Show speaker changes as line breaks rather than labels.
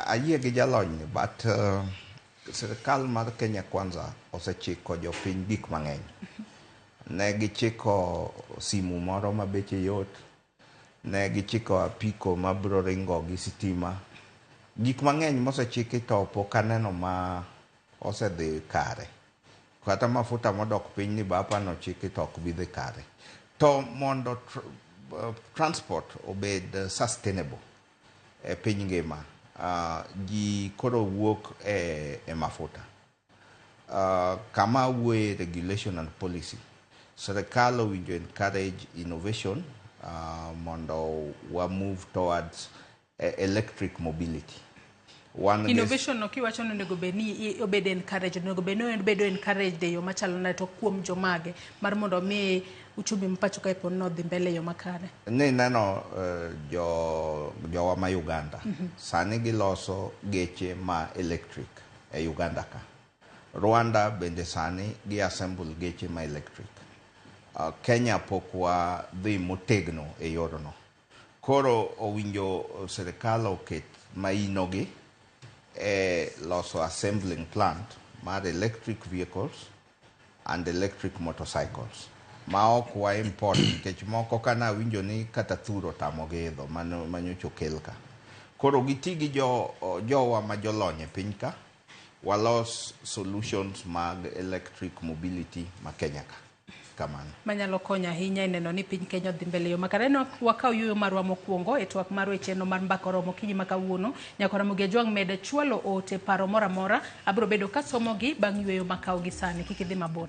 Ayie gi jalony ni, but sirikal mar Kenya Kwanza osechiko jopiny gik mang'eny. Ne gichiko simu moro ma beche yot, ne gichiko apiko mabiro ringo gi sitima. Gik mang'eny mosechiki to pok aneno ma osedhi kare. Kata mafuta modok piny ni be apani ochiki to ok bi dhi kare. To mondo transport obed sustainable e piny ngima, ji koro wuok e mafuta. Kama wuoye regulation and policy, sirikal owinjo encourage innovation mondo wa move towards electric mobility. Wan gi
Innovation no kiwacho ni onego bed ni obed encouraged, onego bed ni obedo encouraged e yo machalo nade, to kuom jomage mar mondo mi uchumi ma pacho kae pod nodhi mbele e yo makare?
Ni neno jo jowa ma Uganda sani giloso geche ma electric e Uganda ka. Rwanda bende sani gi assemble geche ma electric. Kenya pok wadhi motegno e yorno. Koro owinjo sirikal oket maino gi e loso assembling plant mar electric vehicles and electric motorcycles ma ok wa import, nikech moko kana awinjo ni kata thuro otamogi idho mano manyocha okel ka. Koro giti gi jo jowa ma jolony e piny ka, walos solutions mag electric mobility ma Kenya ka. Kamano.
Manyalo konyo ahinya e neno ni piny Kenya odhi mbele e yo makare. No wakaw yueyo marwa mokwongo e twak mar weche no mar mbaka oromo okinyi ma kawuono. Nyaka Ramogi Ajwang' med chwalo ote paro moro amora. Abiro bedo kasomogi bang' yueyo makaw gi sani. Kik idhi mabor.